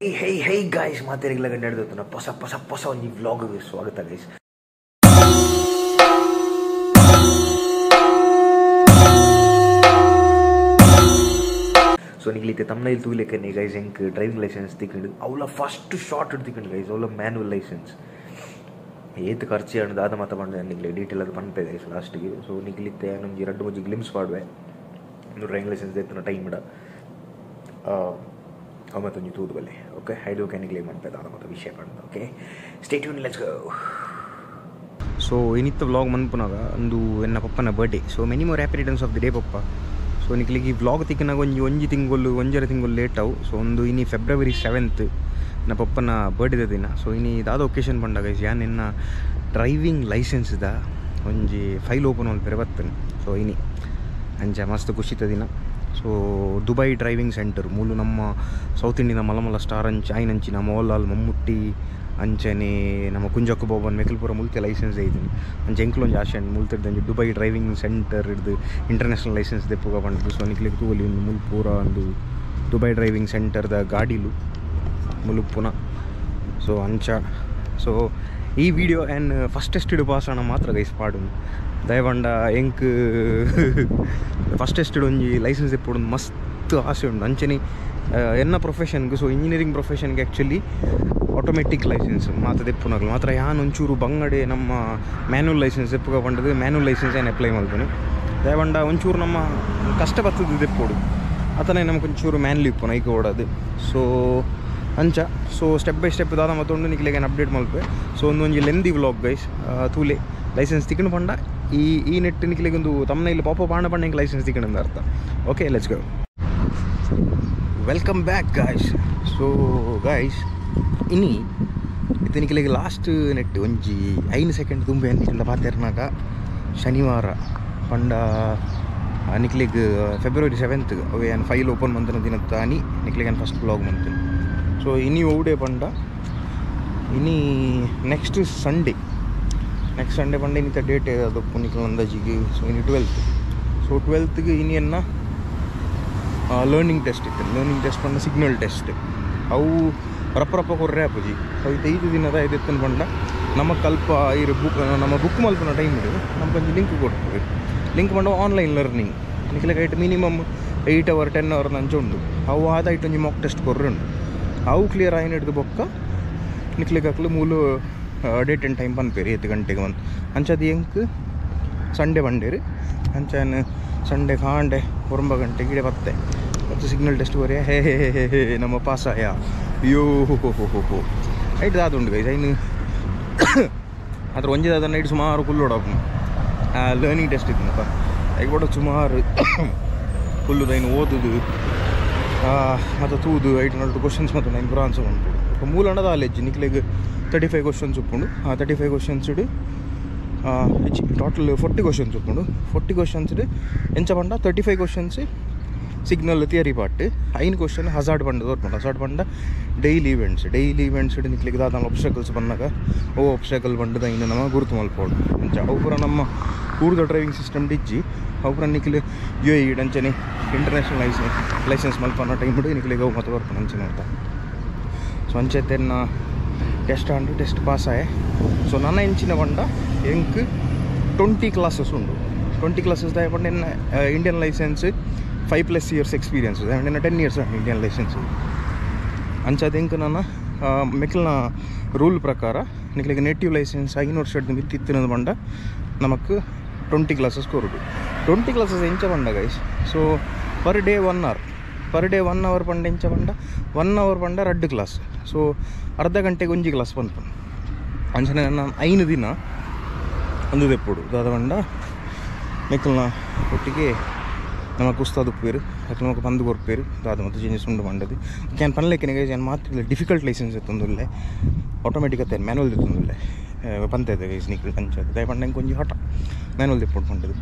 Hey hey guys, ಮಾತೆರೆಗ್ಲ ಗಂಡ ಹೊಸ ಹೊಸ ಹೊಸ ಒಂದು ವ್ಲಾಗ್ ಸ್ವಾಗತ ಗೈಸ್. ಸೊ ನಿಗ್ಲಿತ್ತೆ ತಮ್ಮನೇಲಿ ತೂಲೆಕ್ಕನೆ ಗೈಸ್, ಎಂಕ್ ಡ್ರೈವಿಂಗ್ ಲೈಸೆನ್ಸ್ ತಿಕ್ಕಂಡು ಅವಳ ಫಸ್ಟ್ ಶಾರ್ಟ್ ತಿಕ್ಕಂಡು ಗೈಸ್, ಅವಳ ಮ್ಯಾನುವಲ್ ಲೈಸೆನ್ಸ್ ಏತ್ ಖರ್ಚು ಅಣ್ಣ ದಾದ ಮಾತ ಪಂಡ ನಿಗ್ಲೆ ಡೀಟೇಲ್ ಅದು ಪನ್ಪೆ ಗೈಸ್ ಲಾಸ್ಟಿಗೆ. ಸೊ ನಿಗ್ಲಿತ್ತೆ ಒಂಜಿ ರಡ್ಡು ಒಂಜಿ ಗ್ಲಿಮ್ಸ್ ಪಾಡುವೆ ಡ್ರೈವಿಂಗ್ ಲೈಸೆನ್ಸ್ ಎತ್ತುನ ಟೈಮ್ ಇಡ ಅವು ಮತ್ತೊಂಜಿ ತೂದು ಬಲ್ಲೆ. ಓಕೆ, ಐದು ಕ್ಯಾನಿಗ್ಲೇ ಮನ್ಪೆ ದಾದ ಮತ್ತು ವಿಷಯ ಪಂಡ. Okay, stay tune, let's go. So ಇನ್ನಿತ್ತ vlog ಮನ್ಪುನಾಗ ಒಂದು ಎನ್ನ ಪಪ್ಪನ birthday. So many more happy returns of the day papa. So ನಿಕ್ಲಿಗೆ ಈ ವ್ಲಾಗ್ ತಿಕ್ಕನಾಗ ಒಂಜಿ ಒಂಜಿ ತಿಂಗಳು ಒಂಜರ ತಿಂಗಳು ಲೇಟ್ ಅವು. ಸೊ ಒಂದು ಇನಿ ಫೆಬ್ರವರಿ 7 ನನ್ನ ಪಪ್ಪನ ಬರ್ಡೇ ದಿನ. ಸೊ ಇನಿ ದಾದ ಒಕೇಶನ್ ಪಂಡಾಗ ಯಾನ್ ಎನ್ನ ಡ್ರೈವಿಂಗ್ ಲೈಸೆನ್ಸ್ the ಒಂಜಿ ಫೈಲ್ ಓಪನ್ ಮಲ್ಪೆರೆ ಬರ್ತೇನೆ. ಸೊ ಇನಿ ಅಂಚ ಮಸ್ತ್ ಖುಷಿತ ದಿನ. ಸೊ ದುಬೈ ಡ್ರೈವಿಂಗ್ ಸೆಂಟರ್ ಮೂಲು ನಮ್ಮ ಸೌತ್ ಇಂಡಿಯನ್ ಮಲಮಲ ಸ್ಟಾರ್ ಅಂಚ ಆಯ್ನಂಚಿನ ಮೋಹನ್ಲಾಲ್ ಮಮ್ಮುಟ್ಟಿ ಅಂಚನೆ ನಮ್ಮ ಕುಂಜಕ್ಕು ಬೋಬನ್ ಮೆಕಲ್ಪುರ ಮುಲ್ತೆ ಲೈಸೆನ್ಸ್ ಐತೀನಿ ಅಂಚೆ ಎಂಕ್ಲೊಂಜಿ ಆಶೆ ಮುಲ್ತಿಡ್ದಂಜಿ ದುಬೈ ಡ್ರೈವಿಂಗ್ ಸೆಂಟರ್ ಹಿಡ್ದು ಇಂಟರ್ನ್ಯಾಷನಲ್ ಲೈಸೆನ್ಸ್ ದೆಪ್ಪುಗ ಪಂಡ್ದು. ಸೊ ನಿಕ್ಲಿಗೆ ತೂವಲಿ ಒಂದು ಮುಲ್ಪೂರ ಒಂದು ದುಬೈ ಡ್ರೈವಿಂಗ್ ಸೆಂಟರ್ದ ಗಾಡಿಲು ಮುಲುಪ್ಪುನ. ಸೊ ಅಂಚ ಸೊ ಈ video and first tested pass ಆಣ ಮಾತ್ರ ಗೈಸ್ ಪಾಡು ದಯವಂಡ ಎಂಕ್ ಫಸ್ಟ್ ಟೆಸ್ಟಿಡ್ ಒಂಜಿ ಲೈಸೆನ್ಸ್ ದೆಪ್ಪೊಡು ಮಸ್ತ್ ಆಸೆ ಉಂಡು. ಅಂಚನೆ ಎನ್ನ ಪ್ರೊಫೆಷನ್ಗೆ, ಸೊ ಇಂಜಿನಿಯರಿಂಗ್ ಪ್ರೊಫೆಷನ್ಗೆ ಆ್ಯಕ್ಚುಲಿ ಆಟೋಮೆಟಿಕ್ ಲೈಸೆನ್ಸ್ ಮಾತ್ರ ದೆಪ್ಪುನಾಗಲು ಮಾತ್ರ ಯಾನ್ ಒಂಚೂರು ಬಂಗಡೆ ನಮ್ಮ ಮ್ಯಾನ್ಯುವಲ್ ಲೈಸೆನ್ಸ್ ದೆಪ್ಪುಗ ಪಂಡದು ಮ್ಯಾನ್ಯುವಲ್ ಲೈಸೆನ್ಸ್ ಏನು ಅಪ್ಲೈ ಮಲ್ಪುನು. ದಯವಂಡ ಒಂಚೂರು ನಮ್ಮ ಕಷ್ಟ ಬರ್ತದೆ ದೆಪ್ಪೋಡು ಅತನೇ ನಮ್ಗೆ ಒಂಚೂರು ಮ್ಯಾನ್ಲಿ ಇಪ್ಪುನ ಐಕೆ ಓಡೋದು. ಸೊ ಅಂಚ ಸೊ ಸ್ಟೆಪ್ ಬೈ ಸ್ಟೆಪ್ ದಾದ ಮತ್ತೊಂದು ನಿಕ್ಲೆಗೆ ಅಪ್ಡೇಟ್ ಮಲ್ಪೆ. ಸೊ ಒಂದೊಂಜಿ ಲೆಂದಿ ವ್ಲಾಗ್ ಗೈಸ್. ತೂಲೆ ಲೈಸೆನ್ಸ್ ತಿಕ್ಕಂಡು ಪಂಡ ಈ ಈ ನೆಟ್ ನಿಕ್ಲೆಗೆ ಒಂದು ತಮ್ಮನೇಲಿ ಪಾಪ ಪಾಂಡ ಪಂಡ ಎಂಕ್ ಲೈಸೆನ್ಸ್ ತಿಕ್ಕಂಡು ಅರ್ಥ. Okay, let's go. Welcome back guys. So guys ಇನಿ ಇತ್ತನಿಕ್ಲೆಗೆ ಲಾಸ್ಟ್ ನೆಟ್ ಒಂಜಿ 5 ಸೆಕೆಂಡ್ ತುಂಬ ನಿಕ್ಲ ಪಾತೆರ್ನಾಗ ಶನಿವಾರ ಪಂಡ ನಿಕ್ಲೆಗ್ ಫೆಬ್ರವರಿ 7 ಅವು ಏನು ಫೈಲ್ ಓಪನ್ ಮಂತನ ದಿನತ್ತಾನಿ ನಿಕ್ಲೆಗೆ ಫಸ್ಟ್ ಬ್ಲಾಗ್ ಮಂತನು. ಸೊ ಇನಿ ಓಡೆ ಪಂಡ ಇನಿ ನೆಕ್ಸ್ಟ್ ಸಂಡೇ, ನೆಕ್ಸ್ಟ್ ಸಂಡೇ ಪಂಡ ಇನ್ನಿತ ಡೇಟ್ ಅದು ನಿಕ್ಲ ಅಂದಾಜಿಗೆ. ಸೊ ಇನಿ 12th. ಸೊ 12ಗೆ ಇನಿ ಎನ್ನ ಲರ್ನಿಂಗ್ ಟೆಸ್ಟ್ ಇತ್ತು. ಲರ್ನಿಂಗ್ ಟೆಸ್ಟ್ ಪಂಡ ಸಿಗ್ನಲ್ ಟೆಸ್ಟ್ ಅವು ರಪ್ಪ ರಪ್ಪ ಕೊರ್ರೆ ಅಪ್ಪುಜಿ. ಅವು 5 ದಿನದ ಐದೆತ್ತನ ಪಂಡ ನಮ್ಮ ಕಲ್ಪ ಇರು ಬುಕ್ ನಮ್ಮ ಬುಕ್ ಮಲ್ಪುನ ಟೈಮ್ ಇಡು ನಮ್ಗೆ ಒಂಜಿ ಲಿಂಕ್ ಕೊಡ್ತೀವಿ. ಲಿಂಕ್ ಪಂಡ ಆನ್ಲೈನ್ ಲರ್ನಿಂಗ್ ನಿಕ್ಲೆಗ್ ಐಟ್ ಮಿನಿಮಮ್ 8 ಅವರ್ 10 ಅವರ್ ನಂಚ ಉಂಡು. ಅವು ಆದ ಐಟ್ ಒಂಜಿ ಮಾಕ್ ಟೆಸ್ಟ್ ಕೊರ್ರೆ ಉಂಡು. ಅವು ಕ್ಲಿಯರ್ ಆಯ್ನ ಹಿಡ್ದು ಬೊಕ್ಕ ನಿಕ್ಲೆಗ್ ಅಕ್ಲು ಮೂಲು ಡೇಟ್ ಆ್ಯಂಡ್ ಟೈಮ್ ಪನ್ಪೇರು 8 ಗಂಟೆಗೆ ಒಂದು ಅಂಚದು ಎಂಕ್ ಸಂಡೇ ಬಂಡೇರು. ಅಂಚಾನ ಸಂಡೇ ಕಾಂಡೆ 9 ಗಂಟೆಗೆ ಇಡೆ ಬತ್ತೆ ಮತ್ತು ಸಿಗ್ನಲ್ ಟೆಸ್ಟ್ ಬರೆಯ ಹೇ ಹೇ ಹೇ ಹೇ ನಮ್ಮ ಪಾಸಾಯ ಅಯ್ಯೋ ಹೋ ಹೋ ಹೋ ಹೋ ಐಟ್ ದಾದುಂಡು ಗೈಸ್. ಐನು ಅದ್ರ ಒಂಜಿ ದಾದ ನೈಟ್ ಸುಮಾರು ಕುಲ್ಲೋಡಪ್ಪು ಲರ್ನಿಂಗ್ ಟೆಸ್ಟ್ ಇತ್ತನಪ್ಪ. ಐಕ್ ಸುಮಾರು ಕುಲ್ಲುದು ಐನು ಓದುದು ಮತ್ತು ತೂದು ಐಟ್ ನಲ್ಟು ಕ್ವಶನ್ಸ್ ಮತ್ತು ನೈನ್ ಪೂರ ಆನ್ಸರ್ ಉಂಟು. ಮೂಲ ಅಂಡದ ಆಲೆಜ್ಜಿ ನಿಕ್ಲೆಗ್ 35 ಕ್ವಶನ್ಸ್ ಉಪ್ಪುಂಡು. ಆ 35 ಕ್ವಶನ್ಸ್ ಇಡು ಟೋಟಲ್ 40 ಕ್ವಶನ್ಸ್ ಉಪ್ಪುಂಡು. 40 ಕ್ವಶನ್ಸ್ ಎಂಚ ಪಂಡ 35 questions signal theory part, 5 question hazard ಪಂಡ ತೋರ್ಪುಂಡು. ಹಜಾರ್ಡ್ ಪಂಡ ಡೈಲಿ ಇವೆಂಟ್ಸ್, ಡೈಲಿ ಇವೆಂಟ್ಸ್ ನಿಕ್ಲೆಗ್ ದಾದ ಆಬ್ಸ್ಟಕಲ್ಸ್ ಬಂದಾಗ ಓ ಆಬ್ಸ್ಟಕಲ್ ಬಂಡದ ಇನ್ನು ನಮ್ಮ ಗುರುತು ಮಲ್ಪೋಡು. ಅಂಚ ಅವು ಪೂರ ನಮ್ಮ ಊರ್ದ ಡ್ರೈವಿಂಗ್ ಸಿಸ್ಟಮ್ ಡಿಜ್ಜಿ ಅವು ಪೂರ ನಿಕ್ಲೆ ಯು ಎ ಅಂಚನೆ ಇಂಟರ್ನ್ಯಾಷನಲ್ ಲೈಸೆನ್ಸ್ ಮಲ್ಪನ ಟೈಮ್ ಬಿಡು ನಿಕ್ಲೆಗ್ ಅವು ಮತ್ತು ಬರ್ಪುಂಡು ಅಂಚನೆ ಅಂತ. ಸೊ ಅಂಚೆತೆನ್ನ ಟೆಸ್ಟ್ ಆಂಡು ಟೆಸ್ಟ್ ಪಾಸ್ ಆಯೆ. ಸೊ ನನ್ನ ಎಂಚಿನ ಪಂಡ ಎಂಕ್ 20 ಕ್ಲಾಸಸ್ ಉಂಡು. 20 ಕ್ಲಾಸಸ್ ದಾಯ ಪಂಡ ಎನ್ನ ಇಂಡಿಯನ್ ಲೈಸೆನ್ಸ್ 5+ ಇಯರ್ಸ್ ಎಕ್ಸ್ಪೀರಿಯನ್ಸ್ ಎನ್ನ 10 ಇಯರ್ಸ್ ಇಂಡಿಯನ್ ಲೈಸೆನ್ಸ್. ಅಂಚಾದ ಎಂಕ್ ನನ್ನ ಮೆಕ್ಲ್ನ ರೂಲ್ ಪ್ರಕಾರ ನಿಕ್ಲೆಗ್ ನೇಟಿವ್ ಲೈಸೆನ್ಸ್ 5 ವರ್ಷದ ಮಿತ್ತಿತ್ತಿನದು ಪಂಡ ನಮಕ್ 20 ಕ್ಲಾಸಸ್ ಕೊರಡು. 20 ಕ್ಲಾಸಸ್ ಎಂಚ ಪಂಡ guys, so per day 1 hour, per day 1 hour ಪಂಡ ಎಂಚ ಪಂಡ 1 ಅವರ್ ಪಂಡ 2 ಕ್ಲಾಸ್. ಸೊ ಅರ್ಧ ಗಂಟೆಗೆ ಒಂಜಿ ಕ್ಲಾಸ್ ಪನ್ಪುಂಡು. ಅಂಚನೆ ನನ್ನ 5 ದಿನ ಒಂದು ದೆಪ್ಪುಡು ದಾದ ಪಂಡ ಮೆಕ್ಕಲ್ನ ಒಟ್ಟಿಗೆ ನಮಕ್ ಉಸ್ತಾದ್ ಉಪ್ಪೇರು ಅಕ್ಲು ನಮಕ್ ಪಂದು ಕೊರ್ಪೇರು ದಾದ ಮತ್ತು ಚೇಂಜಸ್ ಉಂಡು ಪಂಡದು. Can ಪನ್ಲೆಕ್ಕನೆ ಗೈಸ್ ಏನು ಮಾತ್ರ ಡಿಫಿಕಲ್ಟ್ ಲೈಸೆನ್ಸ್ ಎತ್ತೊಂದುಲ್ಲೆ ಆಟೋಮೆಟಿಕ್ ಅತ್ತೆ ಮ್ಯಾನುವಲ್ ಎತ್ತೊಂದುಲ್ಲೆ ಪಂತ ಗೈಸ್ ನಿಕ್ಲು ಅಂಚ ದಯ ಪಂಡ ಎಂಕ್ ಒಂಜಿ ಹಠ ಮ್ಯಾನುವಲ್ ದೆಪ್ಪುಡು ಪಂಡದು.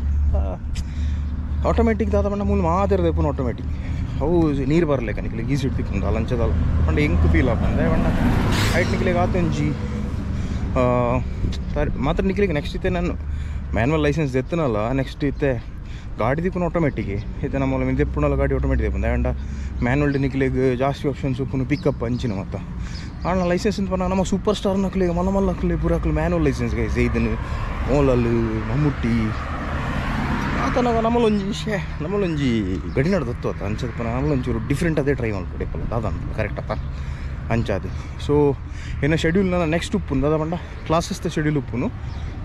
ಆಟೋಮೆಟಿಕ್ ದಾದ ಪಂಡ ಮೂಲು ಮಾತ್ರ ದೆಪ್ಪುನು ಆಟೋಮೆಟಿಕ್ ಅವು ನೀರು ಬರಲೇಕ ನಿಕ್ಲೆಗ್ ಈಸಿ ತಿಕ್ಕೊಂಡು ಅಲ್ಲ ಅಂಚದಲ್ಲ ಪಂಡ ಎಂಕ್ ಫೀಲ್ ಆಪುಂಡು. ದಯ ಪಂಡ ಐಟ್ ನಿಕ್ಲೆಗ್ ಆತೊಂಜಿ ಮಾತ್ರ ನಿಕ್ಲೆಗ್ ನೆಕ್ಸ್ಟ್ ಇತ್ತೆ ನಾನು ಮ್ಯಾನ್ಯುವಲ್ ಲೈಸೆನ್ಸ್ ಎತ್ತನಲ್ಲ ನೆಕ್ಸ್ಟ್ ಇತ್ತೆ ಗಾಡಿ ದಿಕ್ಕುನ ಆಟೋಮೆಟಿಕ್ ಇತ್ತೆ ನಮ್ಮ ದೆಪ್ಪುನಲ ಗಾಡಿ ಆಟೋಮೆಟಿಕ್ ದೆಪ್ಪುಂಡು ಆಂಡ ಮ್ಯಾನುವಲ್ ನಿಕ್ಲೆಗ್ ಜಾಸ್ತಿ ಆಪ್ಷನ್ಸ್ ಉಪ್ಪುನು ಪಿಕಪ್ ಅಂಚಿನ ಮತ್ತ ಆಂಡ ಲೈಸೆನ್ಸ್ ಅಂತ ನಮ್ಮ ಸೂಪರ್ ಸ್ಟಾರ್ ನಕ್ಲೆಗ್ ಮಲ್ಲ ಮಲ್ಲ ಅಕ್ಲೆ ಪೂರ ಅಕ್ಲು ಮ್ಯಾನುವಲ್ ಲೈಸೆನ್ಸ್ ಗೈಸ್ ಇದನ್ನು ಮೋಲಲ್ ಮಮ್ಮುಟ್ಟಿ ಆತನಾಗ ನಮ್ಮಲೊಂಜಿ ಶೇ ನಮ್ಮಲೊಂಜಿ ಗಡಿನಾಡು ದತ್ತು ಆತ ಅಂಚದಪ್ಪ ನಮ್ಮಲೊಂಚೂರು ಡಿಫ್ರೆಂಟ್ ಅದೇ ಟ್ರೈ ಮಾಡ್ಕೊಡಿ ಪಲ್ಲ ದಾದ ಅಂತ ಕರೆಕ್ಟ್ ಆತ ಅಂಚಾದು ಸೊ ಏನ ಶೆಡ್ಯೂಲ್ ನನ್ನ ನೆಕ್ಸ್ಟ್ ಉಪ್ಪುನು ದಾದ ಪಂಡ ಕ್ಲಾಸಸ್ ಶೆಡ್ಯೂಲ್ ಉಪ್ಪುನು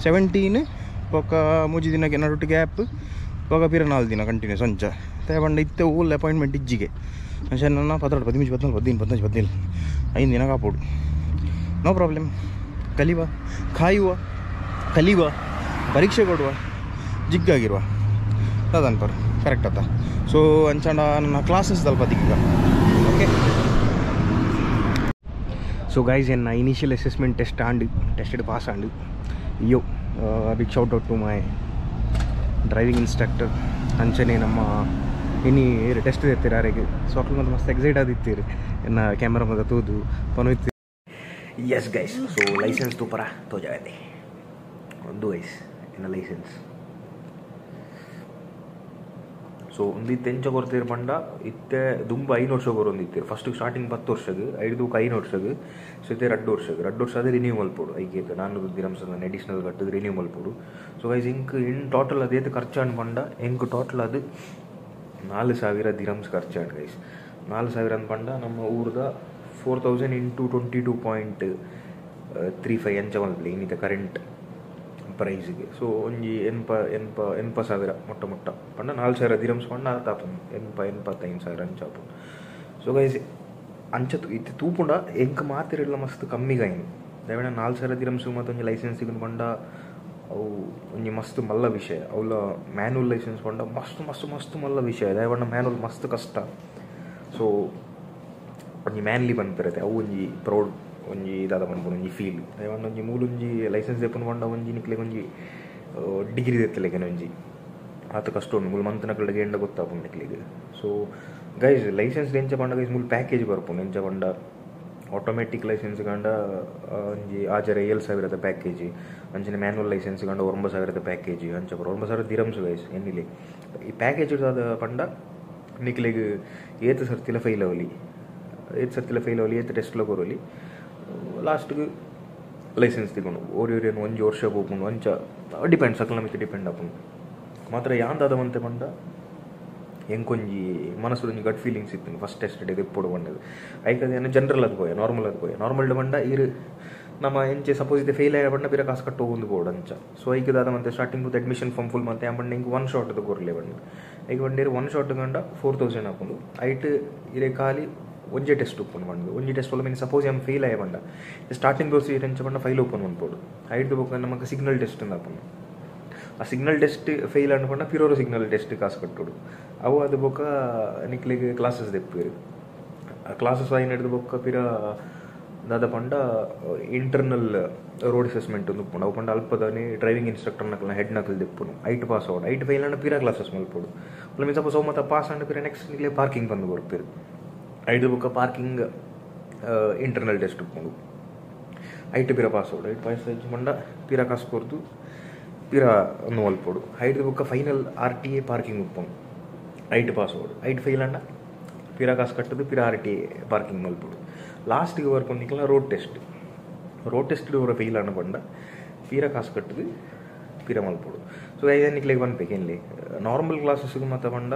17 ಬೊಕ್ಕ ಮೂಜಿ ದಿನಕ್ಕೆ ನಡುಟ್ಟು ಗ್ಯಾಪ್ ಬೊಕ್ಕ ಪಿರ 4 ದಿನ ಕಂಟಿನ್ಯೂಸ್ ಅಂಚ ತೇ ಪಂಡ ಇತ್ತೆ ಓಲ್ ಅಪಾಯಿಂಟ್ಮೆಂಟ್ ಇಜ್ಜಿಗೆ ಅಂಚ ನನ್ನ 12 13 14 15 15 17 5 ದಿನ ಕಾಪೋಡು ನೋ ಪ್ರಾಬ್ಲಮ್ ಕಲಿವ ಕಾಯುವ ಕಲಿವ ಪರೀಕ್ಷೆ ಕೊಡುವ ಜಿಗ್ಗಾಗಿರುವ ಅದನ್ಪರ್ ಕರೆಕ್ಟ್ ಆತ ಸೊ ಅಂಚಾಂಡ ನನ್ನ ಕ್ಲಾಸಸ್ ದಲ್ಪ ದಿಕ್ಕ ಓಕೆ ಸೊ ಗೈಸ್ ಎನ್ನ ಇನಿಷಿಯಲ್ ಅಸೆಸ್ಮೆಂಟ್ ಟೆಸ್ಟ್ ಆಂಡ್ ಟೆಸ್ಟೆಡ್ ಪಾಸ್ ಆಂಡ್ ಅಯ್ಯೋ big shout out to my driving instructor ಅಂಚನೆ ನಮ್ಮ ಇನಿ ಟೆಸ್ಟ್ ಇರ್ತೀರ ಯಾರಿಗೆ ಸೊ ಅಕ್ಲು ಮತ್ತೆ ಮಸ್ತ್ ಎಕ್ಸೈಟ್ ಆದಿತ್ತೀರಿ ಎನ್ನ ಕ್ಯಾಮ್ರಾ ಮತ್ತೆ ತೂದು ಪನೋ ಎಸ್ ಗೈಸ್ ಸೊ ಲೈಸೆನ್ಸ್ ತೂಪರ ತೋಜಾವೆ ಒಂದು ಗೈಸ್ ಎನ್ನ ಲೈಸೆನ್ಸ್ ಸೊ ಒಂದು ಎಂಚ ಕೊರ್ತೀರು ಪಂಡ ಇತ್ತೆ ದುಂಬ 5 ವರ್ಷ ಕೊರೊಂದಿತ್ತೀರು ಫಸ್ಟ್ ಸ್ಟಾರ್ಟಿಂಗ್ 10 ವರ್ಷಗ್ ಐದು 5 ವರ್ಷಗ್ ಸೊ ಇತ್ತೆ 2 ವರ್ಷಗ್ 2 ವರ್ಷ ಅದೇ ರಿನ್ಯೂ ಮಲ್ಪೊಡು ಐಕೆ 400 ದಿರಮ್ಸ್ ಅಡಿಷ್ನಲ್ ಕಟ್ಟದು ರಿನ್ಯೂ ಮಲ್ಪೊಡು ಸೊ ಗೈಸ್ ಇಂಕ್ ಇನ್ ಟೋಟಲ್ ಅದೇತು ಖರ್ಚಾನ್ ಪಂಡ ಎಂಕ್ ಟೋಟಲ್ ಅದು 4000 ದಿರಮ್ಸ್ ಖರ್ಚಾನ್ ಗೈಸ್ 4000 ಅಂದ್ ಪಂಡ ನಮ್ಮ ಊರ್ದ 4000 ಇಂಟು 22.35 ಅಂಚ ಮಲ್ಪಲೆ ಇನ್ನಿತ ಕರೆಂಟ್ ಪ್ರೈಸ್ಗೆ ಸೊ ಒಂಜಿ 80,000 ಮೊಟ್ಟ ಮೊಟ್ಟ ಪಂಡ 4000 ದಿರಮ್ಸ್ ಪಂಡ ಆತಾಪುಂಡು 85,000 ಅಂಚಾಪುಂಡು ಸೊ ಗೈಸ್ ಅಂಚ ಇತ್ತೆ ತೂಪುಂಡ ಎಂಕ್ ಮಾತಿರಲ್ಲ ಮಸ್ತ್ ಕಮ್ಮಿಗಾಯಿನಿ ದಯವಿಡ 4000 ದಿರಮ್ಸ್ ಮತ್ತು ಒಂಜಿ ಲೈಸೆನ್ಸ್ ತಿಕೊಂಡು ಪಂಡ ಅವು ಒಂಜಿ ಮಸ್ತ್ ಮಲ್ಲ ವಿಷಯ ಅವಲ ಮ್ಯಾನುವಲ್ ಲೈಸೆನ್ಸ್ ಪಂಡ ಮಸ್ತ್ ಮಸ್ತ್ ಮಸ್ತ್ ಮಲ್ಲ ವಿಷಯ ದಯವಿಡ ಮ್ಯಾನುವಲ್ ಮಸ್ತ್ ಕಷ್ಟ ಸೊ ಒಂಜಿ ಮ್ಯಾನ್ಲಿ ಪನ್ಪಿರತ್ತೆ ಅವು ಒಂಜಿ ಪ್ರೌಡ್ ಒಂಜಿ ದಾದ ಪನ್ಪುಂಡು ಒಂಜಿ ಫೀಲ್ ದಯವಂಡ ಒಂಜಿ ಮೂಲೊಂಜಿ ಲೈಸೆನ್ಸ್ ದೆಪ್ಪುನು ಪಂಡ ಒಂಜಿ ನಿಕ್ಲೆಗ್ ಒಂಜಿ ಡಿಗ್ರಿ ದೆತ್ತಲೆಕನೆ ಒಂಜಿ ಆತ ಕಷ್ಟ ಉಂಡು ಮೂಲು ಮಂತನಕಲ್ಡ್ ಎಂಡ ಗೊತ್ತಾಪುಂಡು ನಿಕ್ಲೆಗ್ ಸೊ ಗೈಸ್ ಲೈಸೆನ್ಸ್ ಎಂಚ ಪಂಡ ಗೈಸ್ ಮೂಲು ಪ್ಯಾಕೇಜ್ ಬರ್ಪುಂಡು ಎಂಚ ಪಂಡ ಆಟೋಮೆಟಿಕ್ ಲೈಸೆನ್ಸ್ ಗಂಡ ಒಂಜಿ ಆಜರ 7000 ಪ್ಯಾಕೇಜ್ ಅಂಚನೆ ಮ್ಯಾನುವಲ್ ಲೈಸೆನ್ಸ್ ಗಂಡ 9000 ಪ್ಯಾಕೇಜ್ ಅಂಚ 9000 ದಿರಮ್ಸ್ ಗೈಸ್ ಎನ್ನಿಲೆ ಈ ಪ್ಯಾಕೇಜ್ ದಾದ ಪಂಡ ನಿಕ್ಲೆಗ್ ಏತ್ ಸರ್ತಿಲ ಫೈಲ್ ಅವಲಿ ಏತ್ ಸರ್ತಿಲ ಫೈಲ್ ಅವಲಿ ಏತ್ ಟೆಸ್ಟ್ಲ ಕೊರೊಲಿ ಲಾಸ್ಟ್ಗೆ ಲೈಸೆನ್ಸ್ ತಿಕೊಂಡು ಓರಿ ಓರಿಯನ್ನು ಒಂಜಿ ವರ್ಷ ಪೋಪುಂಡು ಅಂಚ ಡಿಪೆಂಡ್ಸ್ ಅಕ್ಲ ಮಿತ್ತು ಡಿಪೆಂಡ್ ಆಪುಂಡು ಮಾತ್ರ ಯಾಂದಾದ ಮಂತೆ ಪಂಡ ಎಂಕೊಂಜಿ ಮನಸ್ಸು ಒಂಜಿ ಗಟ್ ಫೀಲಿಂಗ್ಸ್ ಇತ್ತು ಫಸ್ಟ್ ಟೆಸ್ಟ್ ಡೇ ಇಪ್ಪೊಡು ಪಂಡದು ಐಕದ ಏನು ಜನರಲ್ ಅದು ಪೋಯ ನಾರ್ಮಲ್ ಅದು ಪೋಯ ನಾರ್ಮಲ್ ಪಂಡ ಇರು ನಮ್ಮ ಎಂಚೆ ಸಪೋಸ್ ಇದೆ ಫೇಲ್ ಆಯ ಪಂಡ ಪಿರ ಕಾಸು ಕಟ್ಟು ಹೋಗೊಂದು ಬೋರ್ಡ್ ಅಂಚ ಸೊ ಐಕದಾದ ಮತ್ತೆ starting with admission form full ಮತ್ತೆ ಆ ಪಂಡ ಇಂಕ್ ಒನ್ ಶಾಟ್ ಕೊರಲೆ ಪಂಡ ಐಕ್ ಬಂಡೀರು ಒನ್ ಶಾಟ್ ಗಂಡ 4000 ಆಪುಂಡು ಐಟ್ ಇರೆ ಖಾಲಿ ಒಂಜೆ ಟೆಸ್ಟ್ ಓಪನ್ ಪಂಡು ಒಂಜಿ ಟೆಸ್ಟ್ ಒಲ್ಲ ಮೀನ್ ಸಪೋಸ್ ಎಮ್ ಫೇಲ್ ಆಯ ಪಂಡ ಸ್ಟಾರ್ಟಿಂಗ್ ಪ್ರೊಸೀಜರ್ ಎಂಚ ಪಂಡ ಫೈಲ್ ಓಪನ್ ಮನ್ಪೊಡು ಐಟ್ ಬೊಕ್ಕ ನಮಕ್ ಸಿಗ್ನಲ್ ಟೆಸ್ಟ್ ಅಂದ್ ಆಪುಂಡು ಆ ಸಿಗ್ನಲ್ ಟೆಸ್ಟ್ ಫೇಲ್ ಆಂಡ್ ಪಂಡ ಪಿರೋರು ಸಿಗ್ನಲ್ ಟೆಸ್ಟ್ ಕಾಸು ಕಟ್ಟೋಡು ಅವು ಅದು ಬೊಕ್ಕ ನಿಕ್ಲೆಗ್ ಕ್ಲಾಸಸ್ ದೆಪ್ಪುವೆರ್ ಆ ಕ್ಲಾಸಸ್ ಆಯಿನ ಹಿಡ್ದು ಬೊಕ್ಕ ಪಿರ ದಾದ ಪಂಡ ಇಂಟರ್ನಲ್ ರೋಡ್ ಅಸೆಸ್ಮೆಂಟ್ ಒಂದು ಉಪ್ಪುಂಡು ಅವು ಪಂಡ ಅಲ್ಪದಾನಿ ಡ್ರೈವಿಂಗ್ ಇನ್ಸ್ಟ್ರಕ್ಟರ್ ನಕಲ್ನ ಹೆಡ್ ನಕಲ್ ದೆಪ್ಪುನು ಐಟ್ ಪಾಸ್ ಆವಡು ಐಟ್ ಫೈಲ್ ಆಂಡ ಪಿರ ಕ್ಲಾಸಸ್ ಮಲ್ಪೊಡು ಮೀನ್ಸ್ ಸಪೋಸ್ ಅವು ಮತ್ತೆ ಪಾಸ್ ಆಂಡ ಪಿರ ನೆಕ್ಸ್ಟ್ ನಿಕ್ಲೆ ಪಾರ್ಕಿಂಗ್ ಬಂದು ಕೊರ್ಪೆರ್ ಐದು ಬೊಕ್ಕ ಪಾರ್ಕಿಂಗ್ ಇಂಟರ್ನಲ್ ಟೆಸ್ಟ್ ಉಪ್ಪುಂಡು ಐಟ್ ಪಿರ ಪಾಸ್ ಆವಡು ಐಟ್ ಪಾಸ್ ಆಯ್ತು ಪಂಡ ಪಿರ ಕಾಸು ಕೊರ್ದು ಪಿರ ಒಂದು ಮಲ್ಪೊಡು ಐಟ್ ಬೊಕ್ಕ ಫೈನಲ್ RTA parking ಉಪ್ಪುಂಡು ಐಟ್ ಪಾಸ್ ಆವಡು ಐಟ್ ಫೈಲ್ ಆಂಡ ಪಿರ ಕಾಸು ಕಟ್ಟದು ಪಿರ RTA parking ಮಲ್ಪೊಡು ಲಾಸ್ಟ್ಗೆ ಬರ್ಪುಂಡು ನಿಕ್ಲ ರೋಡ್ ಟೆಸ್ಟ್ ರೋಡ್ ಟೆಸ್ಟ್ ಒರ ಫೈಲ್ ಆಂಡ ಪಂಡ ಪಿರ ಕಾಸು ಕಟ್ಟದು ಪಿರ ಮಲ್ಪೊಡು ಸೊ ಐದು ನಿಕ್ಲೆಗ್ ಪನ್ಪೆ ಎನ್ಲೆ ನಾರ್ಮಲ್ ಕ್ಲಾಸಸ್ಗೆ ಮಾತ ಪಂಡ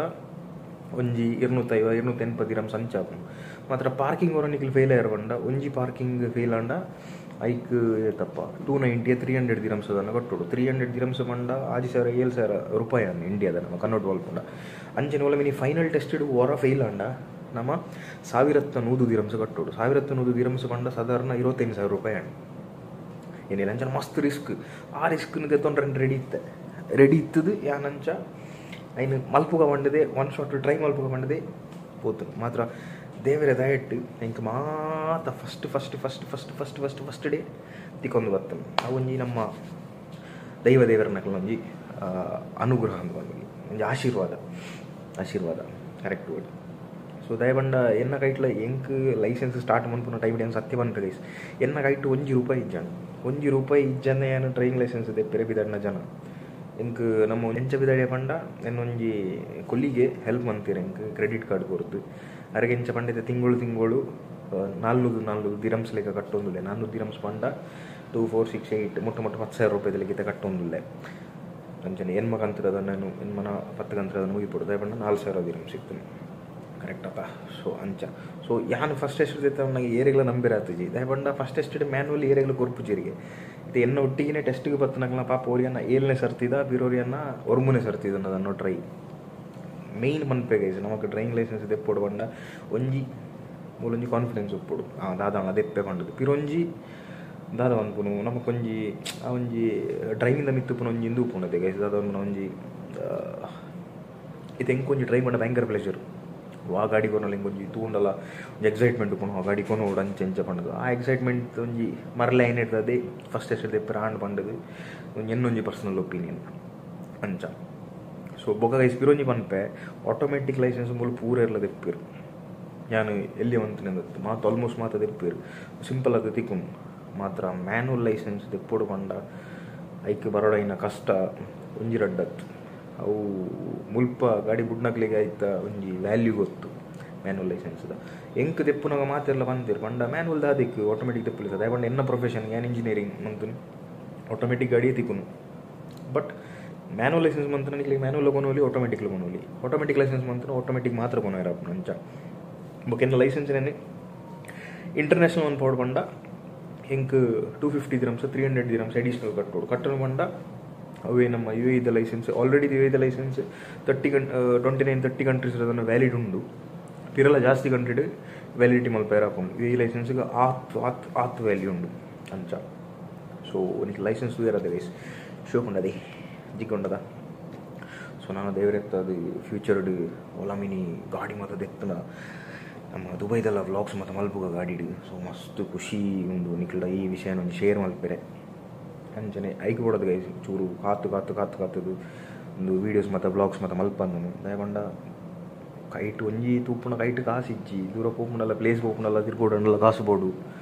ಒಂಜಿ 250 280 ದಿರಮ್ಸ್ ಅಂಚ ಆಪುಂಡು ಮಾತ್ರ ಪಾರ್ಕಿಂಗ್ ಒರ ನಿಕ್ಲು ಫೇಲ್ ಆಯರ್ ಪಂಡ ಒಂಜಿ ಪಾರ್ಕಿಂಗ್ ಫೇಲ್ ಆಂಡ ಐಕ್ ತಪ್ಪ 290 300 ದಿರಮ್ಸ್ ಅದನ್ನು ಕಟ್ಟೋಡು 300 ದಿರಮ್ಸ್ ಪಂಡ 6000 7000 ರೂಪಾಯಿ ಅನ್ನು ಇಂಡಿಯಾದ ನಮ್ಮ ಕನ್ನಡ ಮಲ್ಪುಂಡ ಅಂಚನೆ ಒಲ ಮಿನಿ ಫೈನಲ್ ಟೆಸ್ಟೆಡ್ ಒರ ಫೇಲ್ ಆಂಡ ನಮ್ಮ 1100 ದಿರಮ್ಸ್ ಕಟ್ಟೋಡು 1100 ದಿರಮ್ಸ್ ಪಂಡ ಸಾಧಾರಣ 25000 ರೂಪಾಯಿ ಅಣ್ಣ ಏನಿಲ್ಲ ಅಂಚನೆ ಮಸ್ತ್ ರಿಸ್ಕ್ ಆ ರಿಸ್ಕ್ನ ತೆತ್ತೊಂಡ್ರೆ ರೆಡಿ ಇತ್ತೆ ರೆಡಿ ಇತ್ತದು ಯಾನಂಚ ಐನು ಮಲ್ಪುಗ ಪಂಡದೆ ಒನ್ ಶಾಟ್ ಟ್ರೈ ಮಲ್ಪುಗ ಪಂಡದೆ ಪೋತು ಮಾತ್ರ ದೇವರ ದಯಟ್ಟು ಎಂಕ್ ಮಾತ first first first first first first first day ತಿಕ್ಕೊಂದು ಬರ್ತದೆ ಅವೊಂಜಿ ನಮ್ಮ ದೈವ ದೇವರ ನಕಲೊಂಜಿ ಅನುಗ್ರಹ ಅಂತ ಬಂದು ಒಂಜಿ ಆಶೀರ್ವಾದ ಆಶೀರ್ವಾದ ಕರೆಕ್ಟ್ ವರ್ಡ್. ಸೊ ದಯಬಂಡ ಎನ್ನ ಕೈಟ್ಲ ಎಂಕ್ ಲೈಸೆನ್ಸ್ ಸ್ಟಾರ್ಟ್ ಮನ್ಪುನ ಟೈಮ್ ಏನು ಸತ್ಯ ಬಂತು ಗೈಸ್ ಎನ್ನ ಕೈಟ್ ಒಂಜಿ ರೂಪಾಯಿ ಇಜ್ಜಾಣ ಒಂಜಿ ರೂಪಾಯಿ ಇಜ್ಜನೆ ಏನು ಡ್ರೈವಿಂಗ್ ಲೈಸೆನ್ಸ್ ದೆಪ್ಪೆರೆ ಬಿದಣ್ಣ ಜನ ಎಂಕ್ ನಮ್ಮ ಎಂಚ ಬಿದಾಡಿಯ ಪಂಡ ಎನ್ನೊಂಜಿ ಕೊಲ್ಲಿಗೆ ಹೆಲ್ಪ್ ಮಂತೀರ ಎಂಕ್ ಕ್ರೆಡಿಟ್ ಕಾರ್ಡ್ ಕೊರ್ದು ಅರೆಗೆ ಎಂಚ ಪಂಡಿತ ತಿಂಗಳು ತಿಂಗಳು 404 ದಿರಮ್ಸ್ ಲೆಕ್ಕ ಕಟ್ಟೊಂದುಲ್ಲೆ 400 ದಿರಮ್ಸ್ ಪಂಡ 2 4 6 8 ಮೊಟ್ಟ ಮೊಟ್ಟ 10,000 ರೂಪಾಯಿ ಲೆಕ್ಕಿತ ಕಟ್ಟೊಂದುಲ್ಲೆ ಅಂಚನೆ ಎನ್ಮ ಕಂತ್ರದ ನಾನು ಎನ್ಮನ 10 ಕಂತ್ರದ ಮುಗಿಪೊಡು ಪಂಡ 4,000 ದಿರಮ್ಸ್ ಇತ್ತು ಕರೆಕ್ಟಪ್ಪ. ಸೊ ಅಂಚ ಸೊ ಯಾನು ಫಸ್ಟ್ ಟೆಸ್ಟ್ ನನಗೆ ಏರಿಗಳ ನಂಬಿರಾತಜಿ ದಯಪಂಡ ಫಸ್ಟ್ ಟೆಸ್ಟ್ ಮ್ಯಾನ್ಯಲ್ ಏರಿಗಳ ಕೊರ್ಪುಜೀರಿಗೆ ಇದು ಎನ್ನ ಒಟ್ಟಿಗೆ ಟೆಸ್ಟಿಗೆ ಬತ್ತನಕಲ ಪಾಪ ಓರಿಯನ್ನ 7ನೇ ಸರ್ತಿದ ಬಿರೋರಿಯನ್ನ 9ನೇ ಸರ್ತಿದ ಅದನ್ನು ಟ್ರೈ ಮೇಯ್ನ್ ಮನ್ಪೆ ಗೈಸ್ ನಮಕ್ ಡ್ರೈವಿಂಗ್ ಲೈಸೆನ್ಸ್ ದೆಪ್ಪೊಡು ಪಂಡ ಒಂಜಿ ಮೂಲೊಂಜಿ ಕಾನ್ಫಿಡೆನ್ಸ್ ಉಪ್ಪೊಡು ದಾದ ದೆಪ್ಪೆ ಪಂಡದು ಪಿರೊಂಜಿ ದಾದ ಪನ್ಪುನು ನಮಕೊಂಜಿ ಆ ಒಂಜಿ ಡ್ರೈವಿಂಗ್ ದ ಮಿತ್ತ್ ಉಪ್ಪುನ ಒಂಜಿ ಇಂದು ಉಪ್ಪುಂಡು ಗೈಸ್ ದಾದ ಪನ್ಪುನ ಒಂಜಿ ಇದು ಎಂಕೊಂಜಿ ಡ್ರೈವ್ ಪಂಡ ಭಯಂಕರ ಪ್ಲೆಜರ್ ಆ ಗಾಡಿ ಕೊನಲ್ಲ ಇಂಕೊಂಜಿ ತೂಂಡಲ ಒಂಜಿ ಎಕ್ಸೈಟ್ಮೆಂಟ್ ಉಪ್ಪುಂಡು ಆ ಗಾಡಿ ಕೊನೋಡು ಅಂಚೆ ಅಂಚ ಪಂಡದು ಆ ಎಕ್ಸೈಟ್ಮೆಂಟ್ ಒಂಜಿ ಮರಲೆ ಐನಿಡ್ತದೆ ಫಸ್ಟ್ ಟೆಸ್ಟ್ ದೆಪ್ಪರೆ ಆಂಡ್ ಪಂಡದು ಒಂಜಿ ಎನ್ನೊಂಜಿ ಪರ್ಸನಲ್ ಒಪೀನಿಯನ್ ಅಂಚ. ಸೊ ಬೊಕ ಗೈಸ್ ಪಿರೊಂಜಿ ಪನ್ಪೆ ಆಟೋಮೆಟಿಕ್ ಲೈಸೆನ್ಸ್ ಮೂಲು ಪೂರ ಇರ್ಲ ದೆಪ್ಪೇರು ಯಾನು ಎಲ್ಲಿ ಮಂತಿನ ಮಾತು ಆಲ್ಮೋಸ್ಟ್ ಮಾತ ದೆಪ್ಪೇರು ಸಿಂಪಲ್ ಅದು ತಿಕ್ಕುನು ಮಾತ್ರ ಮ್ಯಾನ್ಯಲ್ ಲೈಸೆನ್ಸ್ ದೆಪ್ಪೊಡು ಪಂಡ ಐಕ್ ಬರೋಡೈನ ಕಷ್ಟ ಒಂಜಿ ರಡ್ಡತ್ತು ಅವು ಮುಲ್ಪ ಗಾಡಿ ಬುಡ್ನಕ್ಲಿಗೆ ಆಯ್ತ ಒಂಜಿ ವ್ಯಾಲ್ಯೂ ಗೊತ್ತು ಮ್ಯಾನ್ಯಲ್ ಲೈಸೆನ್ಸ್ದ ಎಂಕ್ ದೆಪ್ಪುನಾಗ ಮಾತೆಲ್ಲ ಪಂತೀರು ಪಂಡ ಮ್ಯಾನ್ಯಲ್ ದಾದಿಕ್ಕು ಆಟೋಮೆಟಿಕ್ ದೆಪ್ಪುಲಿತ ದಯ ಪಂಡ ಎನ್ನ ಪ್ರೊಫೆಷನ್ ಯಾನ್ ಇಂಜಿನಿಯರಿಂಗ್ ಮಂತುನು ಆಟೋಮೆಟಿಕ್ ಗಾಡಿಯೇ ತಿಕ್ಕುನು ಬಟ್ ಮ್ಯಾನ್ಯಲ್ ಲೈಸೆನ್ಸ್ ಮಂತನ ನಿಕ್ಲಿಗೆ ಮ್ಯಾನ್ಯಲ್ ಕೊನೋಲಿ ಆಟೋಮೆಟಿಕ್ ಕೊನೋಲಿ ಆಟೋಮೆಟಿಕ್ ಲೈಸೆನ್ಸ್ ಮಂತನ ಆಟೋಮೆಟಿಕ್ ಮಾತ್ರ ಕೊನೋಯರ ಅಂಚ ಬೊಕ ಎನ್ನ ಲೈಸೆನ್ಸ್ ನೆನೆ ಇಂಟರ್ನ್ಯಾಷನಲ್ ಒನ್ ಪೋಡು ಪಂಡ ಎಂಕ್ 250 ದಿರಮ್ಸ್ 300 ದಿರಮ್ಸ್ ಅಡಿಷನಲ್ ಕಟ್ಟೋಡು ಕಟ್ಟನು ಪಂಡ ಅವೇ ನಮ್ಮ U A the licence already U A the licence 29-30 countries ಅದನ್ನು ವ್ಯಾಲಿಡ್ ಉಂಡು ಪಿರಲ ಜಾಸ್ತಿ ಕಂಟ್ರಿಡ್ ವ್ಯಾಲಿಡಿಟಿ ಮಲ್ಪೇರ ಹಾಕೊಂಡು ಯು ಎ ಲೈಸೆನ್ಸ್ಗೆ ಆತ್ ಆತ್ ಆತ್ ವ್ಯಾಲ್ಯೂ ಉಂಡು ಅಂಚ. ಸೊ ನಿಕ್ ಲೈಸೆನ್ಸ್ ಇರತ್ತೆ ಗೈಸ್ ಶೋಕ್ ಉಂಡದೆ ಜಿಗ್ ಉಂಡದ. ಸೊ ನಾನು ದೇವರೆತ್ತ ಅದು ಫ್ಯೂಚರ್ಡ್ ಓಲಾ ಮಿನಿ ಗಾಡಿ ಮಾತ ದೆತ್ತನ ನಮ್ಮ ದುಬೈದೆಲ್ಲ ವ್ಲಾಗ್ಸ್ ಮತ್ತು ಮಲ್ಪುಗ ಗಾಡಿಡು ಸೊ ಮಸ್ತ್ ಖುಷಿ ಉಂಡು ನಿಕ್ಲ ಈ ವಿಷಯನ ಒಂಜಿ ಶೇರ್ ಮಲ್ಪೆರೆ ಅಂಚನೆ ಐಕ್ ಬೋಡದು ಗೈಸ್ ಚೂರು ಕಾತು ಕಾತು ಕಾತು ಕಾತದು ಒಂದು ವೀಡಿಯೋಸ್ ಮತ್ತು ಬ್ಲಾಗ್ಸ್ ಮತ್ತು ಮಲ್ಪಂದನು ದಯಪಂಡ ಕೈಟ್ ಒಂಜಿ ತೂಪುನ ಕೈಟ್ ಕಾಸು ಇಜ್ಜಿ ದೂರ ಪೋಪುಂಡಲ್ಲ ಪ್ಲೇಸ್ ಪೋಪುಂಡಲ್ಲ ತಿರ್ಗೋಡಂಡಲ್ಲ ಕಾಸು ಬೋಡು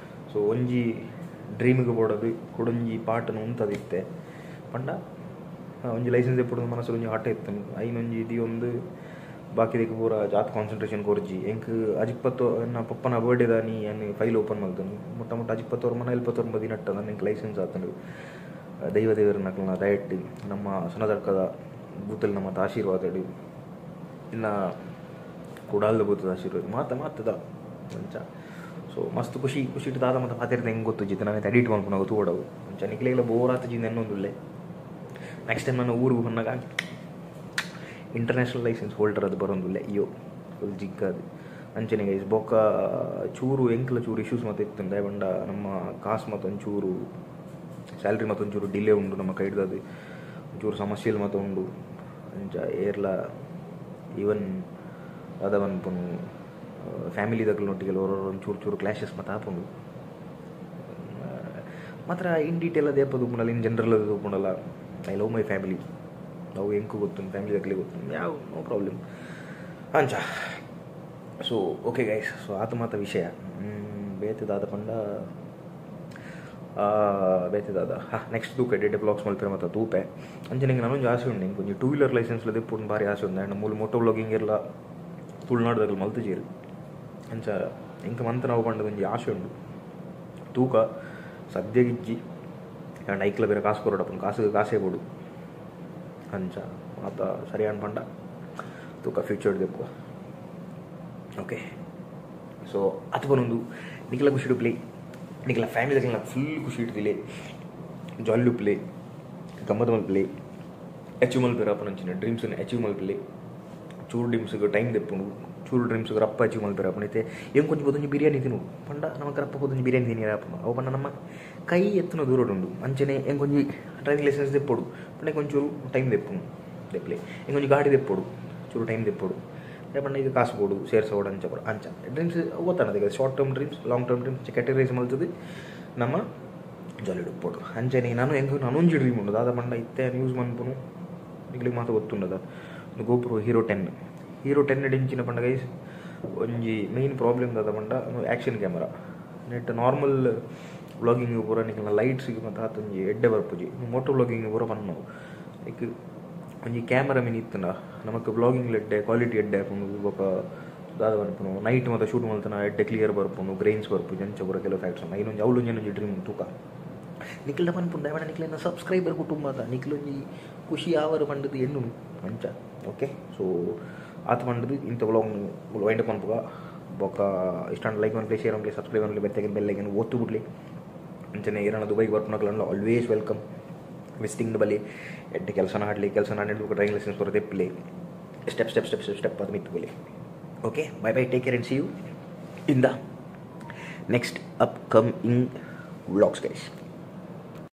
ಸೊ ಒಂಜಿ ಡ್ರೀಮಿಗೆ ಬೋಡದು ಕೊಡೊಂಜಿ ಪಾಟನು ಉಂತದಿತ್ತೆ ಪಂಡ ಒಂಜಿ ಲೈಸೆನ್ಸ್ ಎಪ್ಪುಡು ಮನಸ್ಸು ಒಂಜಿ ಆಟ ಇತ್ತನು ಐನೊಂಜಿ ಇದು ಒಂದು ಬಾಕಿದಕ್ಕೆ ಪೂರ ಜಾತ್ ಕಾನ್ಸಂಟ್ರೇಷನ್ ಕೊರ್ಜಿ ಎಂಕ್ ಅಜಿಪ್ಪತ್ತು ಎನ್ನ ಪಪ್ಪನ ಬರ್ಡೇ ದಾನಿ ಏನು ಫೈಲ್ ಓಪನ್ ಮಲ್ತನು ಮೊಟ್ಟ ಮೊಟ್ಟ ಅಜಿಪ್ಪತ್ತೊರ್ಮನ ಎಲ್ಪತ್ತೊಂಬ ದಿನಟ್ಟ ಎಂಕ್ ಲೈಸೆನ್ಸ್ ಆತನು ದೈವ ದೇವರನ್ನ ದಯಟ್ಟು ನಮ್ಮ ಸನದರ್ಕದ ಬೂತಲ್ಲಿ ನಮ್ಮ ಆಶೀರ್ವಾದಡು ಇನ್ನು ಕುಡಾಲ್ದ ಬೂತದ ಆಶೀರ್ವಾದ ಮಾತ ಮಾತದ ಅಂಚ. ಸೊ ಮಸ್ತ್ ಖುಷಿ ಖುಷಿ ದಾದ ಮತ್ತು ಪಾತಿರ್ತ ಹೆಂಗೆ ಗೊತ್ತು ಜಿತ್ತ ನಾವೇ ಎಡಿಟ್ ಮಾಡ್ಕೊಂಡು ತೋಡವು ಅಂಚ ನಿಕ್ಲೆಲ್ಲ ಬೋರ್ ಆತ ಜಿಂದ ಎನ್ನೊಂದುಲ್ಲೆ ನೆಕ್ಸ್ಟ್ ಟೈಮ್ ನಾನು ಊರಿಗೆ ಬಂದಾಗ ಇಂಟರ್ನ್ಯಾಷನಲ್ ಲೈಸೆನ್ಸ್ ಹೋಲ್ಡರ್ ಅದು ಬರೋಂದುಲ್ಲೆ ಅಯ್ಯೋ ಫುಲ್ ಜಿಗ್ಗದು ಅಂಚನೆ ಗೈಸ್ ಬೊಕ್ಕ ಚೂರು ಎಂಕ್ಲ ಚೂರು ಇಶ್ಯೂಸ್ ಮತ್ತು ಇತ್ತು ದಯಪಂಡ ನಮ್ಮ ಕಾಸು ಮತ್ತು ಒಂಚೂರು ಸ್ಯಾಲ್ರಿ ಮತ್ತು ಒಂಚೂರು ಡಿಲೇ ಉಂಟು ನಮ್ಮ ಕೈಡ್ದದು ಒಂಚೂರು ಸಮಸ್ಯೆలు ಮತ್ತು ಉಂಡು ಅಂಚ ಏರ್ಲ ಈವನ್ ಅದ ಪನ್ಪುನು ಫ್ಯಾಮಿಲಿ ದಕ್ಕಲೊಟ್ಟಿಗೆ ಒಂಚೂರು ಚೂರು ಕ್ಲ್ಯಾಶಸ್ ಮತ್ತು ಆಪುಂಡು ಮಾತ್ರ ಇನ್ ಡೀಟೇಲ್ ಅದೇ ಉಪ್ಪುಂಡಲ್ಲ ಇನ್ ಜನರಲ್ ಅದು ಉಪ್ಪುಂಡಲ್ಲ. I love my family ಅವು ಎಂಕು ಗೊತ್ತು ಫ್ಯಾಮಿಲಿ ದಕ್ಕಲಿ ಗೊತ್ತು ಯಾವ ನೋ ಪ್ರಾಬ್ಲಮ್ ಅಂಚ. ಸೊ ಓಕೆ ಗೈಸ್ ಸೊ ಆತ ಮಾತ ವಿಷಯ ಬೇತದಾದ ಪಂಡ ಬೇತದಾದ ಹಾಂ ನೆಕ್ಸ್ಟ್ ತೂಪೆ ಡೇಟೆ ಬ್ಲಾಗ್ಸ್ ಮಲ್ಪೆರೆ ಮತ್ತು ತೂಪೆ ಅಂಚೆ ನಿಂಗೆ ನಾನೊಂದು ಆಸೆ ಉಂಡು ನಿಂಗೆ ಒಂಜಿ ಟೂ ವೀಲರ್ ಲೈಸೆನ್ಸ್ ದೆಪ್ಪುಂಡು ಭಾರಿ ಆಸೆ ಉಂಡು ಆ್ಯಂಡ್ ಮೂಲು ಮೋಟೋ ವ್ಲಾಗಿಂಗ್ ಎಲ್ಲ ತುಳುನಾಡ್ದಾಗ ಮಲ್ತುಜೀರು ಅಂಚ ಎಂಕ ಮಂತ ನಾವು ಪಂಡದ ಒಂಜಿ ಆಸೆ ಉಂಡು ತೂಕ ಸದ್ಯಗಿಜ್ಜಿ ಆ್ಯಂಡ್ ಐಕ್ಲ ಬೇರೆ ಕಾಸು ಕೊರಡಪ್ಪನು ಕಾಸು ಕಾಸೇ ಕೊಡು ಅಂಚ ಮಾತ ಸರಿಯಾದ ಪಂಡ ತೂಕ ಫ್ಯೂಚರ್ ದೆಪ್ಪು. ಓಕೆ ಸೊ ಅದು ಬನ್ನೊಂದು ನಿಖಲ ಖುಷಿ ಪ್ಲೇ ನಿಖಲ ಫ್ಯಾಮಿಲಿ ದಕ್ಲೆನ ಫುಲ್ ಖುಷಿ ಇಡ್ತಿಲೆ ಜಾಲಿ ಪ್ಲೇ ಗಮ್ಮತ್ ಮಲ್ಪಲೆ ಅಚೀವ್ ಮಲ್ಪೆರ ಅಪ್ಪನಂಚಿನ ಡ್ರೀಮ್ಸ್ನ ಅಚೀವ್ ಮಲ್ಪಲೆ ಚೂರು ಡ್ರೀಮ್ಸ್ಗೆ ಟೈಮ್ ದೆಪ್ಪುಂಡು ಚೂರು ಡ್ರೀಮ್ಸ್ಗೆ ರಪ್ಪ ಅಚೀವ್ ಮಲ್ಪೆರ ಅಪ್ಪನೈತೆ ಏಂ ಕೊಂಚ ಪೊದೊಂಜಿ ಬಿರಿಯಾನಿ ತಿನ್ನು ಪಂಡ ನಮಕ್ ರಪ್ಪ ಪೊದೊಂಜಿ ಬಿರಿಯಾನಿ ತಿನ್ನಿರ ಅಪ್ಪನು ಅವು ಪಂಡ ನಮ್ಮ ಕೈ ಎತ್ತುನ ದೂರಡುಂಡು ಅಂಚನೆ ಏಂ ಕೊಂಚಿ ಡ್ರೈವಿಂಗ್ ಲೈಸೆನ್ಸ್ ದೆಪ್ಪೊಡು ಪಂಡ ಕೊಂಚೂರು ಟೈಮ್ ದೆಪ್ಪುಂಡು ದೆಪ್ಪಲೆ ಏಂ ಕೊಂಚಿ ಗಾಡಿ ದೆಪ್ಪೊಡು ಚೂರು ಟೈಮ್ ದೆಪ್ಪೊಡು ಪಂಡ ಈಗ ಕಾಸು ಕೊಡು ಸೇರ್ಸೋಡು ಅಂಚ ಕೊಡು ಅಂಚ ಡ್ರೀಮ್ಸ್ ಗೊತ್ತಾನದ short term dreams long term dreams categorise ಮಲ್ತದೆ ನಮ್ಮ ಜಾಲಿ ಉಪ್ಪೋಡು ಅಂಚನೆ ನಾನು ಹೆಂಗೆ ನಾನೊಂಜಿ ಡ್ರೀಮ್ ಉಂಡು ದಾದ ಪಂಡ ಇತ್ತೆ ಯೂಸ್ ಮನ್ಪುನು ನಿಗ್ಲಿಗೆ ಮಾತ್ರ ಗೊತ್ತುಂಡದ ಗೋಪ್ರೋ ಹೀರೋ 10 ಹೀರೋ 10 ಇಂಚಿನ ಪಂಡ ಗೈಸ್ ಒಂಜಿ ಮೇನ್ ಪ್ರಾಬ್ಲಮ್ ದಾದ ಪಂಡ ಆ್ಯಕ್ಷನ್ ಕ್ಯಾಮರಾ ನೆಟ್ ನಾರ್ಮಲ್ ವ್ಲಾಗಿಂಗ್ ಪೂರ ನಿಕ್ಲ ಲೈಟ್ಸ್ಗೆ ಮತ್ತು ಆತೊಂಜಿ ಎಡ್ಡೆ ಬರ್ಪುಜಿ ಮೋಟೋ ವ್ಲಾಗಿಂಗ್ ಪೂರ ಪನ್ನವು ಲೈಕ್ ಒಂಜಿ ಕ್ಯಾಮರಾ ಮಿನಿ ಇತ್ತುಂಡ ನಮಕ್ ವ್ಲಾಗಿಂಗ್ ಎಡ್ಡೆ ಕ್ವಾಲಿಟಿ ಎಡ್ಡೆ ಆಪುಂಡು. ಬೊಕ ದಾದ ಪನ್ಪುನು ನೈಟ್ ಮಾತ ಶೂಟ್ ಮಲ್ತನ ಎಡ್ಡೆ ಕ್ಲಿಯರ್ ಬರ್ಪುಂಡು, ಗ್ರೈನ್ಸ್ ಬರ್ಪುಜಿ ಅಂಚ ಪೂರ ಕೆಲವು ಫ್ಯಾಕ್ಟ್ಸ್. ಐನೊಂಜಿ ಅವ್ಲೊಂಜಿ ಒಂಜಿ ಡ್ರೀಮ್ ತೂಕ ನಿಕ್ಲ್ಡ ಪನ್ಪುಂಡು ದಾಯೆ ಪಂಡ ನಿಕ್ಲೆನ ಸಬ್ಸ್ಕ್ರೈಬರ್ ಕುಟುಂಬದ ನಿಕ್ಲೊಂಜಿ ಖುಷಿ ಆವರ್ ಪಂಡದು ಎನ್ನುನು ಅಂಚ. ಓಕೆ, ಸೊ ಆತ ಪಂಡದು ಇಂಥ ವ್ಲಾಗ್ ವೈಂಡ್ ಅಪ್ ಮನ್ಪುಗ. ಬೊಕ ಇಷ್ಟ ಲೈಕ್ ಮನ್ಪುಲೆ, ಶೇರ್ ಮನ್ಪುಲೆ, ಸಬ್ಸ್ಕ್ರೈಬ್ ಮನ್ಪುಲೆ, ಬೆತ್ತಗೆ ಬೆಲ್ ಐಕನ್ ಒತ್ತು ಬುಡ್ಲೆ. ಅಂಚನೆ ಏರನ ದುಬೈಗೆ ಬರ್ಪುನಕ್ಲಂಡ ಆಲ್ವೇಸ್ welcome. Visiting ಬಲಿ ಎಡ್ಡೆ ಕೆಲಸ ಆಡಲಿ, ಕೆಲಸ ನಾಡಿ ಡ್ರೈವಿಂಗ್ ಲೈಸೆನ್ಸ್ ಪೂರ ತೆಪ್ಪಲೆ, step step step step step ಅದು ಮಿತ್ತು ಬಲಿ. Okay, bye bye, take care and see you in the next upcoming vlogs guys.